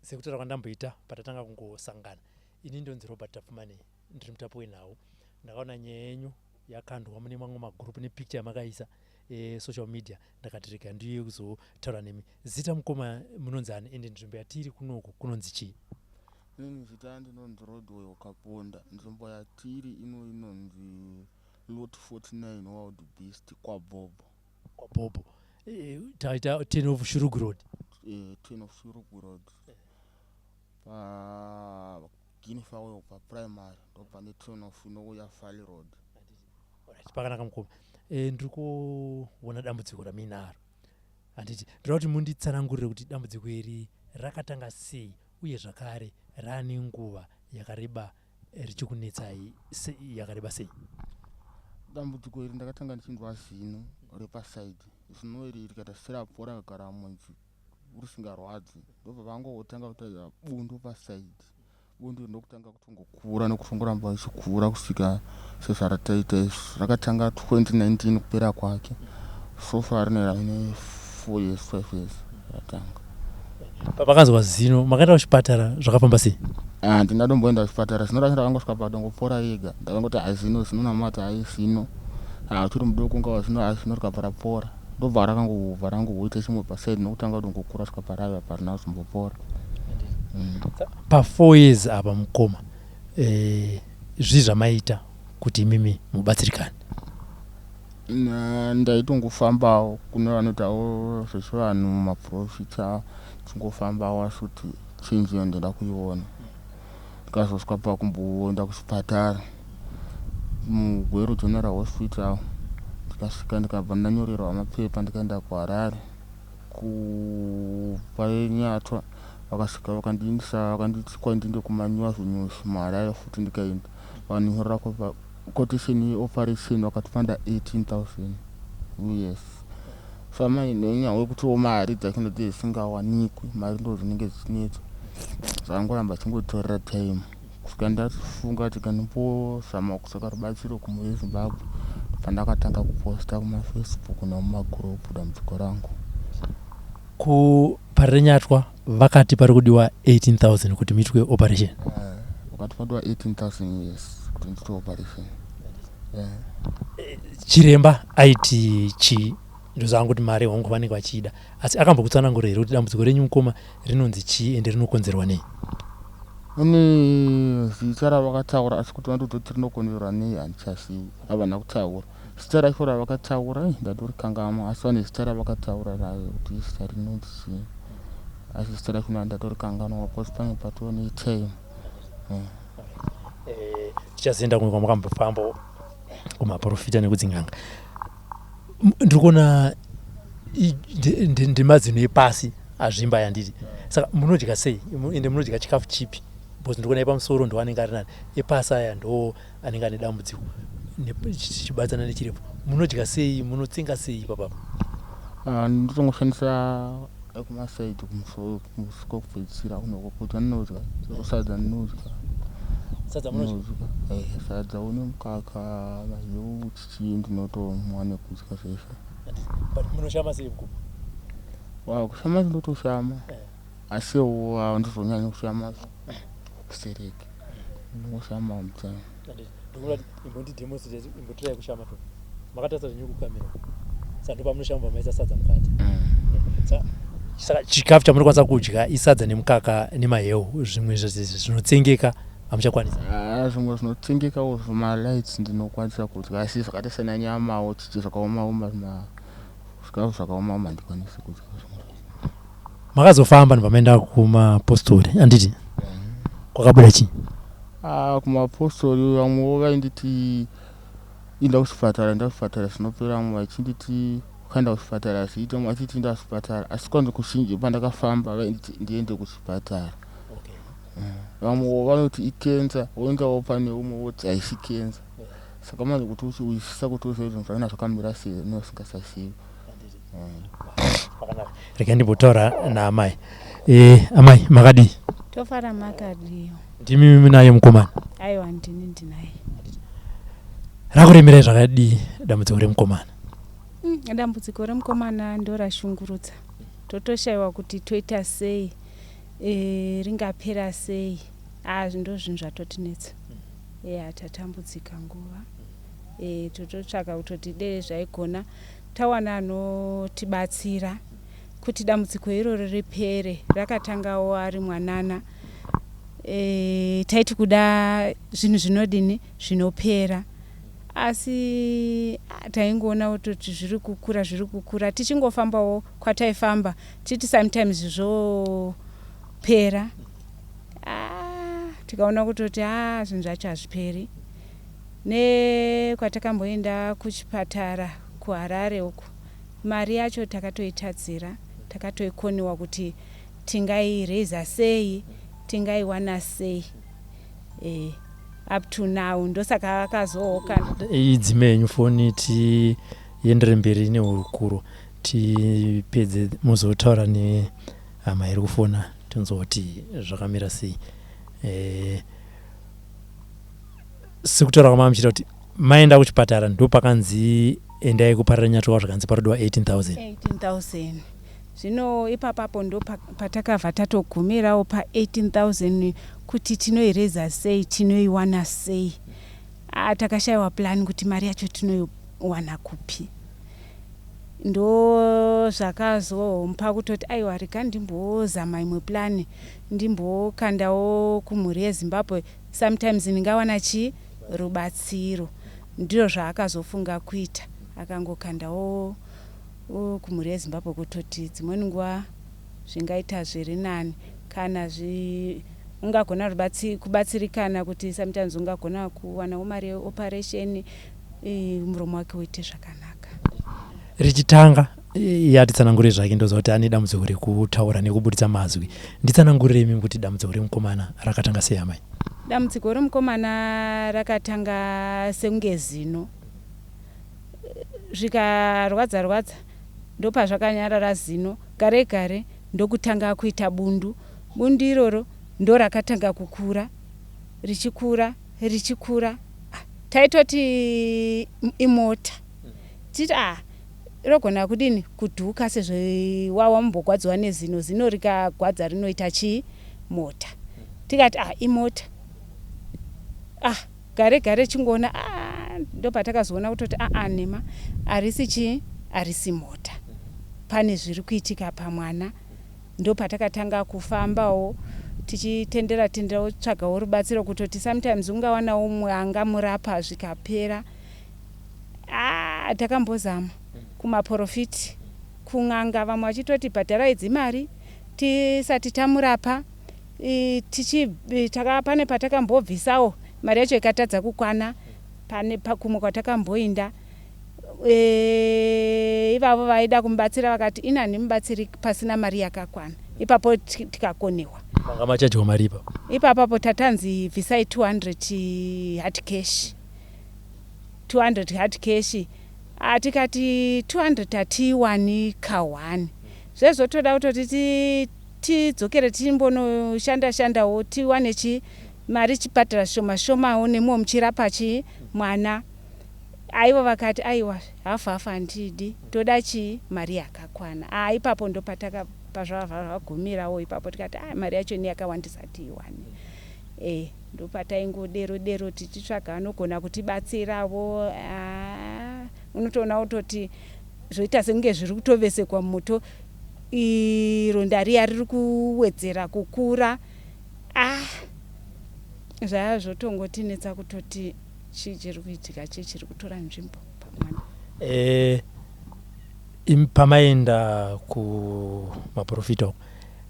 Sekutaura kwandamboita patatanga kungosangana, ini ndonzi Robert Tapfumanei, ndiri mutapi wenhau. Ndakaona nyaya yenyu yakandwa mune mamwe magroup nepicture yamakaisa esocial media, ndakati rega ndiuye kuzotaura nemi. Zita mukoma munonzi ani ende nzvimbo yatiri kunoku kunonzi chii? Inini zita ndinonzi Rodwell Kaponda. Nzvimbo yatiri ino inonzi Lot 49 Wild Beast kwaBhobho. KwaBhobho. Eh, taita 10 of Shurugwi Road. Eh, 10 of Shurugwi Road. Pa Guinea Fowl pa primary ndopane 10 of inouya Valley Road. Alright, pakanaka mukoma. Eh, ndiri kuona dambudziko ramuinaro. Handiti ndoda kuti munditsanangurire kuti dambudziko iri rakatanga sei uye zvakare rane nguva yakareba richikunetsai yakareba sei? Dambudziko iri ndakatanga ndichinzwa zino repasaidi. Zino iri rikaita serapora rikagara munzi risingarwadzi. Ndobva vangotanga kutaridza bundu pasaidi. Bundu iri ndokutanga kutongokura nokutongoramba richikura kusvika sezvarataita izvi. Rakatanga 2019 kupera kwake. So far rine rine 4 years, 5 years ratanga. Pamakanzwa zino makaenda kuchipatara zvakafamba sei? Handina tomboenda kuchipatara. Zino racho rakangosvika patongopora rega. Ndakangoti hai zino zino namata hai zino. Uchiri mudoko ngawa zino hai zino rikabva rapora. Ndobva rakangobva rangoita chimwe paside nokutanga kutongokura kusvika parave apa harina kuzombopora. Pa 4 years apa mukoma eh, zvii zvamaita kuti imimi mubatsirikane? Ndaitongofambawo kune vanoitawo zvechivanhu maporofita chingofambawo asi kuti change iyo ndinoda kuiona. Ndikazosvika pakumboenda kuchipatara muGweru General Hospital ndikasvika ndikabva ndanyorerwa mapepa ndikaenda kuHarare kuParenyatwa vakasvika vakandiendesa vakanditi kwai ndiende kumaNew Avenues muHarare futi ndikaenda vakanyorera quotation yeoperation vakatipa nda 18000 us famai nenyaya yekutiwo mari dzacho ndodzisingawanikwi mari ndo dzinenge dzichinetsa zvakangoramba chingotorera time kusvika ndafunga kuti kandimbozama kutsvaka rubatsiro kumhuri yeZimbabwe pandakatanga kuposta kumafacebook nemumagroup dambudziko rangu. KuParirenyatwa vakati pari kudiwa 18000 kuti muitwe operation. Vakati padiwa 18000 yes kuti ndiitwe operation. Yeah. Chiremba aiti chii? Ndoziva kuti mari hongu vanenge vachiida asi akambokutsanangura here kuti dambudziko renyu mukoma rinonzi chii ende rinokonzerwa nei? Une zita ravakataura asi kuti vandototi rinokonzerwa nei handichazivi havana kutaura zita racho ravakataura eh, ndatorikangamwa asi vane zita ravakataura rayo kuti zita rinonzi chii asi zita racho ndatorikanganwa because pane patoo netime eh. Eh, tichazoenda kumwe kwamukambofamba kumaporofita nekudzin'anga ndiri kuona ndemazino epasi azvimba aya nditi saka munodya sei ende munodya chikafu chipi because ndiri kuona epamusoro ndo anenge ari nani epasi aya ndo anenge ane dambudziko chichibatana nechirefu munodya sei munotsenga sei ipapapa ah, ndotongoshandisa ekumasaidi kumusoro kwekupedzisira kunoko kuti ndinodya sadza ndinodya sadza munodya eh, sadza une mukaka mahewu chichii ndinotomwa nekudya zvese but munoshama sei mukoma wa kushama ndinotoshama eh. asiwo handizonyanyi kushama kusereki ndingoshama mutemo ndikuti imbondidemonstrate imbotirai kushama to makatarisa zvenyu kukamera saka ndopamunoshama pamaisa sadza mukati mm. Saka chikafu chamunokwanisa kudya isadza nemukaka nemahewu zvimwe zvinotsengeka hamuchakwanisa ah, zvimwe zvinotsengekawo zvimalights ndinokwanisa kudya asi zvakaita sena nyamawo chichi zvakaomaoma zvikafu zvakaomaoma handikwanisi kudya zvimwe Makazofamba ndobva maenda kumapostori handiti? Kwakabuda chii? Ah, kumapostori vamwewo vainditi inda kuchipatara inda kuchipatara zvinopera vamwe vachinditi ukaenda kuchipatara hazviite vamwe vachiti inda kuchipatara asi kwanzi kuzhinji pandakafamba vainditi ndiende kuchipatara okay. Mm. Vamwewo vanoti ikenza woendawo pane umwe woti haisi kenza saka manje kuti uchiwisisa kuti uzive zvinhu zvakana zvakamira sei unosingasazivi Pakanaka. Regai ndimbotaura naamai. Eh, amai makadii? Tofara makadii. Ndimi munaye mukomana? Aiwa ndini ndinaye. Rakuremerai zvakadii dambudziko remukomana? Mm, dambudziko remukomana ndorashungurudza. Totoshaiwa kuti toita sei. Ringapera sei? Ndo zvinhu zvatotinetsa. Eya, tatambudzika nguva. Tototsvaka kutoti dei zvaigona tawana anotibatsira kuti dambudziko iroro ripere. Rakatangawo ari mwanana. Taiti kuda zvinhu zvinodini zvinopera, asi taingoona kutoti zviri kukura, zviri kukura, tichingofambawo kwataifamba titi sometimes zvopera. Tikaona kutoti zvinhu zvacho hazviperi. Nekwatakamboenda kuchipatara kuHarare uku, mari yacho takatoitadzira, takatoikoniwa kuti tingaireza sei, tingaiwana sei. Up to now ndosaka akazooka. Idzime yenyu foni, tiendere mberi nehurukuro, tipedze muzotaura nehama iri kufona, tinzwa kuti zvakamira sei. Sekutaura kwamanga muchiita kuti maenda kuchipatara, ndo pakanzi endai kuParirenyatwa, zvakanzi parodiwa 18,000. 18,000. Zvino ipapapo ndo patakabva tatogumirawo pa18,000, kuti tinoireza sei, tinoiwana sei. Takashayiwa plan kuti mari yacho tinoiwana kupi. Ndo zvakazomupa kutoti aiwa, rega ndimbozama imwe plan, ndimbokandawo kumhuri yeZimbabwe, sometimes ndingawana chii, rubatsiro. Ndiro zvaakazofunga kuita, akangokandawo kumhuri yeZimbabwe kutoti dzimweni nguva zvingaita zviri nani kana ungagona kubatsirikana, kuti sometimes ungagona kuwanawo mari yeoperation, muromo wake uite zvakanaka. Richitanga, yatitsanangurire zvake, ndoziva kuti ane dambudziko rekutaura nekubuditsa mazwi. Nditsanangurire imi kuti dambudziko remukomana rakatanga sei, amai. Dambudziko remukomana rakatanga sekunge zino, zvikarwadza rwadza, ndopazvakanyarara zino. Gare gare ndokutanga kuita bundu. Bundu iroro ndo rakatanga kukura, richikura, richikura. Taitoti imota, titi rogona kudini kudhuka, sezvo wawambogwadziwa nezino, zino rikagwadza rinoita chii, mota. Tikati imota. Gare gare chingoona, ndopatakazoona kutoti aa, nema, harisi chii, harisi mota, pane zviri kuitika pamwana. Ndopatakatanga kufambawo tichitendera tendera, tsvagawo rubatsiro kutoti sometimes ungawanawo umwe angamurapa zvikapera. Takambozama kumaprofiti, kun'anga, vamwe vachitoti bhadharai dzimari tisati tamurapa. Pane patakambobvisawo mari yacho ikatadza kukwana. Pane kumwe kwatakamboinda, ivavo vaida kumubatsira vakati ina handimubatsiri pasina mari yakakwana. Ipapo tikakonewa. Manga machajwa mari ipapo? Ipapapo tatanzi bvisai 200 hard cash, 200 hard cash. Tikati 200 hatiiwani ka1, zvezvotoda kutoti tidzokere timbonoshanda shandawo tiwane chi mari, chibhadhara shoma shomawo, nemuwo muchirapa chi mwana. Aivo vakati aiwa, hafu hafu handidi, toda chii, mari yakakwana. Ipapo ndopataka pazvavha zvagumirawo ipapo. Tikati mari yacho ni yakawandisa, tiiwane. Ndopataingodero dero tichitsvaga anogona kutibatsirawo. Unotoona kutoti zvoita sekunge zviri kutovesekwa mumoto, ronda riya riri kuwedzera kukura. Zvaya zvotongotinetsa kutoti chii chiri kuitika, chii chiri kutora nzvimbo pamwana. Pamaenda kumaprofita uko,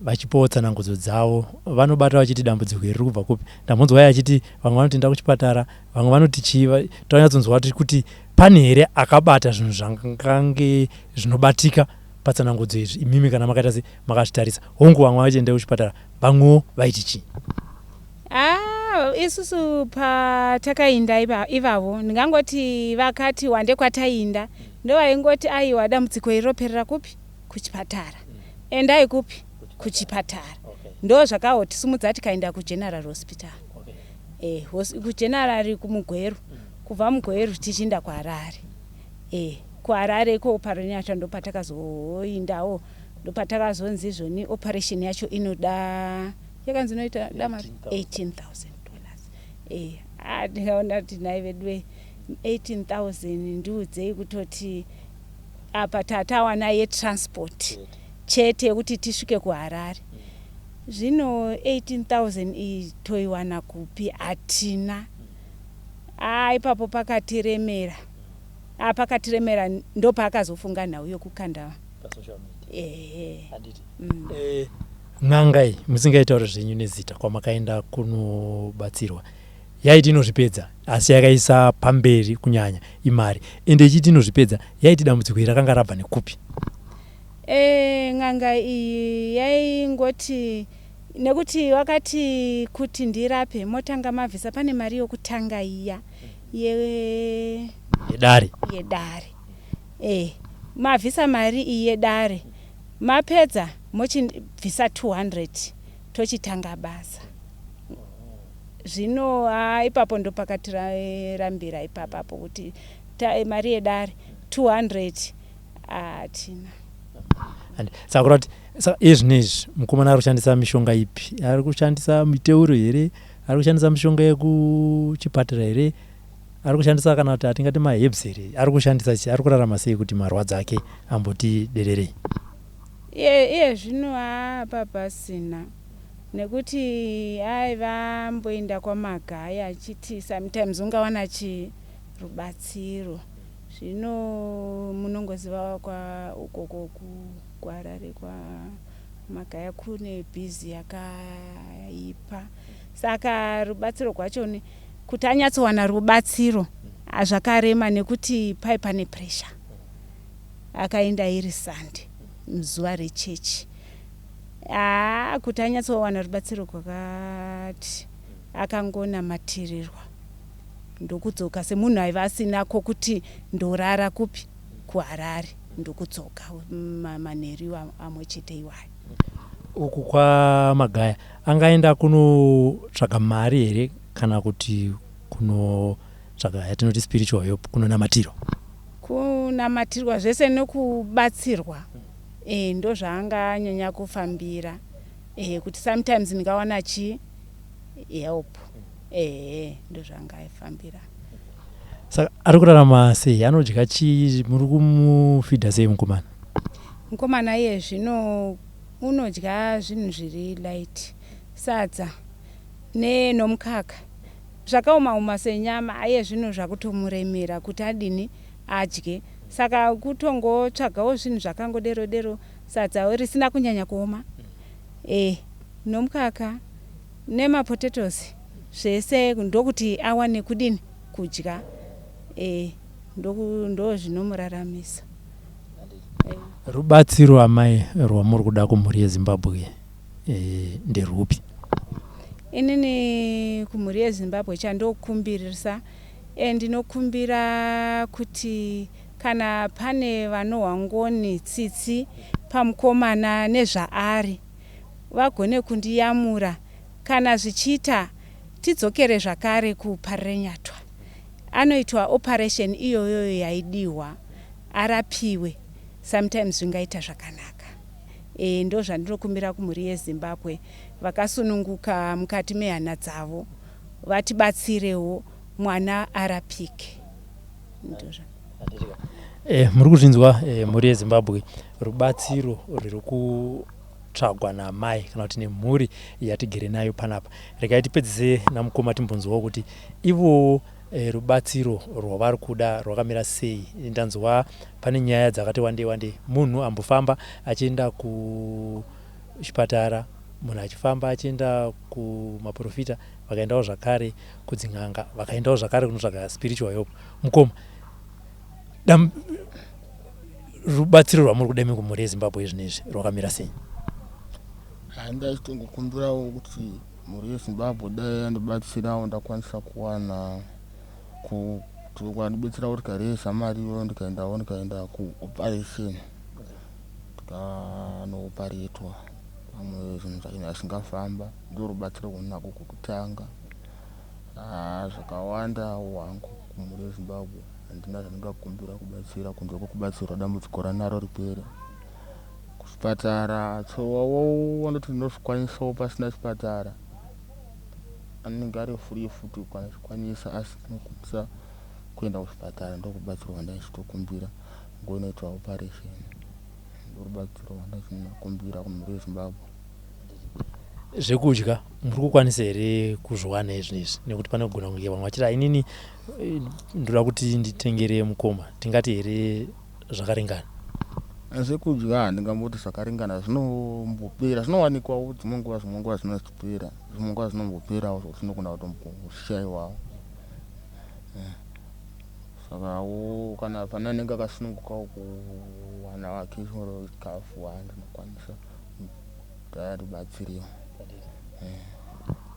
vachipawo tsanangudzo dzavo, vanobata vachiti dambudziko iri riri kubva kupi? Ndambonzwa iye achiti vamwe vanoti enda kuchipatara, vamwe vanoti chii. Tanyatsonzwa kuti pane here akabata zvinhu zvangange zvinobatika patsanangudzo izvi? Imimi kana makaita se makazvitarisa, hongu, vamwe vaiti endai kuchipatara, vamwewo vaiti chii? Isusu patakainda ivavo, ndingangoti vakati wande kwatainda ndovaingoti aiwa, dambudziko iri roperera kupi, kuchipatara, endai kupi, kuchipatara. Ndo zvakaotisimudza tikaenda kuGeneral Hospital, kuGeneral kuMugweru. Kubva Mugweru tichiinda kuHarare. KuHarare ikoko Parirenyatwa ndo patakazoindawo. Ndopatakazonzi izvoni operation yacho inoda, yakanzi inoita da mari 18,000 dollars. Ndikaona kuti nhai veduwe, 18,000, ndiudzei kutoti apa tatawana yetransport chete yekuti tisvike kuHarare. Zvino 18,000 iyi toiwana kupi? Hatina. A, ipapo pakatiremera, pakatiremera. Ndopaakazofunga nhau yokukanda. Ehe. N'anga iyi, musingaitauri zvenyu nezita, kwamakaenda kunobatsirwa, yaiti inozvipedza, asi yakaisa pamberi kunyanya imari. Ende ichiti inozvipedza, yaiti dambudziko iri rakanga rabva nekupi? N'anga iyi yaingoti nekuti wakati kuti ndirape, motanga mabvisa pane mari yokutanga iya ye yedare. Yedare. Mabvisa mari iyi yedare, mapedza mochibvisa 200, tochitanga basa. Zvino ha, ipapo ndopakatirambira ipapapo kuti mari yedare 200 hatina. Saka kureva kuti, saka iye zvinezvi mukomana ari kushandisa mishonga ipi? Ari kushandisa miteuro here? Ari kushandisa mishonga yekuchipatara here? Ari kushandisa kana kuti hatingati maherbs here? Ari kushandisa chii? Ari kurarama sei kuti marwadzo ake amboti dererei? Iye zvino haapa pasina, nekuti aiva amboenda kwaMagaya achiti sometimes ungawana chi rubatsiro. Zvino munongoziva kwa ukoko kuHarare kwaMagaya kune busy yakaipa, saka rubatsiro rwacho kuti anyatsowana rubatsiro zvakarema, nekuti pai pane pressure. Akaenda iri Sunday, muzuva rechechi. Haa, kuti anyatsowana rubatsiro kwakati akangonamatirirwa, ndokudzoka semunhu aiva asina kwokuti ndorara kupi kuHarare, ndokudzoka manheru amwe chete iwayo. Uku kwaMagaya angaenda kunotsvaga mari here, kana kuti kunotsvaga yatinoti spiritual help, kunonamatirwa? Kunamatirwa zvese nekubatsirwa. Ndo zvaanganyanya kufambira, kuti sometimes ndingawana chi help. Ndo zvaangaifambira. Saka ari kurarama sei? Anodya chii? Muri kumufidha sei mukomana? Mukomana iye zvino unodya zvinhu zviri light, sadza nenomukaka, zvakaoma senyama. Aiye zvino zvakutomuremera kuti adini, adye. Saka kutongotsvagawo zvinhu zvakangodero dero, sadza risina kunyanya kuoma, nomukaka nemapotatoes zvese, ndokuti awane kudini, kudya. Ndo zvinomuraramisa. Rubatsiro, amai, rwamuri kuda kumhuri yeZimbabwe nderupi? Inini kumhuri yeZimbabwe chandokumbirisa, ndinokumbira kuti kana pane vanohwa ngoni, tsitsi pamukomana nezvaari, vagone kundiyamura. Kana zvichiita, tidzokere zvakare kuParirenyatwa, anoitwa operation iyoyoyo yaidiwa, arapiwe. Sometimes zvingaita zvakanaka. Ndo zvandinokumbira kumhuri yeZimbabwe vakasununguka mukati mehana dzavo, vatibatsirewo mwana arapike. Ndozva. Muri kuzvinzwa, mhuri yeZimbabwe, rubatsiro rwuri kutsvagwa namai kana kuti nemhuri yatigere nayo panapa. Regai tipedzise namukoma, timbonzwawo kuti ivowo rubatsiro rwavari kuda rwakamira sei. Ndanzwa pane nyaya dzakati wandei wandei, munhu ambofamba achienda kuchipatara, munhu achifamba achienda kumaprofita, vakaendawo zvakare kudzin'anga, vakaendawo zvakare kunotsvaga spiritual help. Mukoma, rubatsiro rwamuri kuda imi kumhuri yeZimbabwe izvinezvi rwakamira sei? Handaichitongokumbirawo kuti mhuri yeZimbabwe dai yandibatsirawo, ndakwanisa kuwana kuti kwandibetsera kuti kareza mari iyoyo, ndikaendawo, ndikaenda kuoperation, ndikanooparetwa, pamwe zvinhu zvacho zvingafamba. Ndo rubatsiro rwandinako kwekutanga. Zvakawanda hwangu kumhuri yeZimbabwe handina zvandingakumbira kubatsira kunze kwekubatsirwa dambudziko ranaro ripere. Kuchipatara so wanoti ndinozvikwanisawo pasina chipatara anenge ari free futi kana chikwanisa asi ndinokwanisa kuenda kuchipatara ndokubatsirwa ndaichitokumbira ngoinoitwa operation ndorubatsiro rwandachinokumbira kumhuri yeZimbabwe. Zvekudya muri kukwanisa here kuzviwana izvi izvi nekuti panogona kunge vamwe vachiti inini eh, ndoda kuti nditengere mukoma tingati here zvakaringana? Zvekudya handingamboti zvakaringana zvinombopera zvinowanikwawo dzimwe nguva zvimwe nguva zvinozopera zvimwe nguva zvinomboperawo zvokuti tinogona kutomboshaiwawo eh. Sakawo kana pane anenge akasunungukawo kuwana wake chikafu ndinokwanisa kuti aribatsirewo.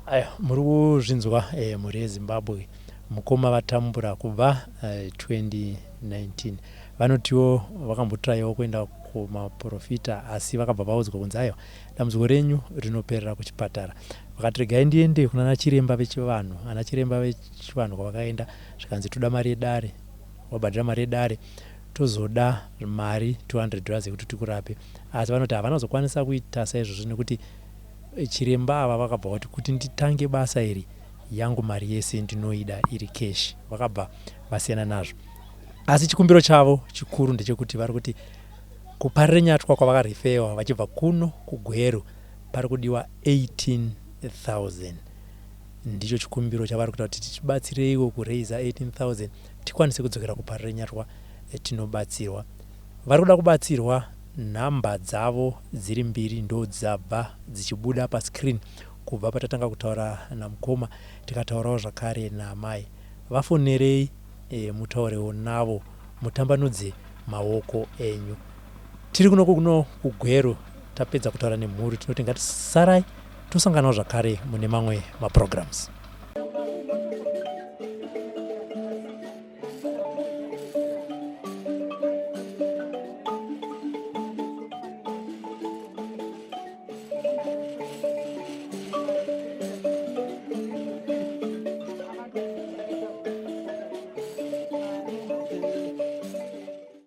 Aya muri kuzvinzwa eh, mhuri yeZimbabwe mukoma vatambura kubva eh, 2019 vanotiwo vakambotraiwo kuenda kumaprofita asi vakabva vaudzwa kunzi aiwa dambudziko renyu rinoperera kuchipatara vakati regai ndiende kuna nachiremba vechivanhu ana chiremba vechivanhu kwavakaenda zvikanzi toda mari yedare wabhadhara mari yedare tozoda mari 200 dollars yekuti tikurape asi vanoti havana kuzokwanisa kuita saizvozvo nekuti chiremba ava vakabva vati kuti nditange basa iri yangu mari yese ndinoida iri cash vakabva vasiyana nazvo asi chikumbiro chavo chikuru ndechekuti vari kuti kuParirenyatwa kwavakarifewa vachibva kuno kuGweru pari kudiwa 18000 ndicho chikumbiro chavari kuita kuti tichibatsireiwo kureisa 18000 tikwanise kudzokera kuParirenyatwa tinobatsirwa vari kuda kubatsirwa nhamba dzavo dziri mbiri ndo dzabva dzichibuda pascreen kubva patatanga kutaura namukoma tikataurawo zvakare naamai vafonerei e, mutaurewo navo mutambanudze maoko enyu tiri kuno kuno kuGweru tapedza kutaura nemhuri tinoti ngatisarai tosanganawo zvakare mune mamwe maprograms.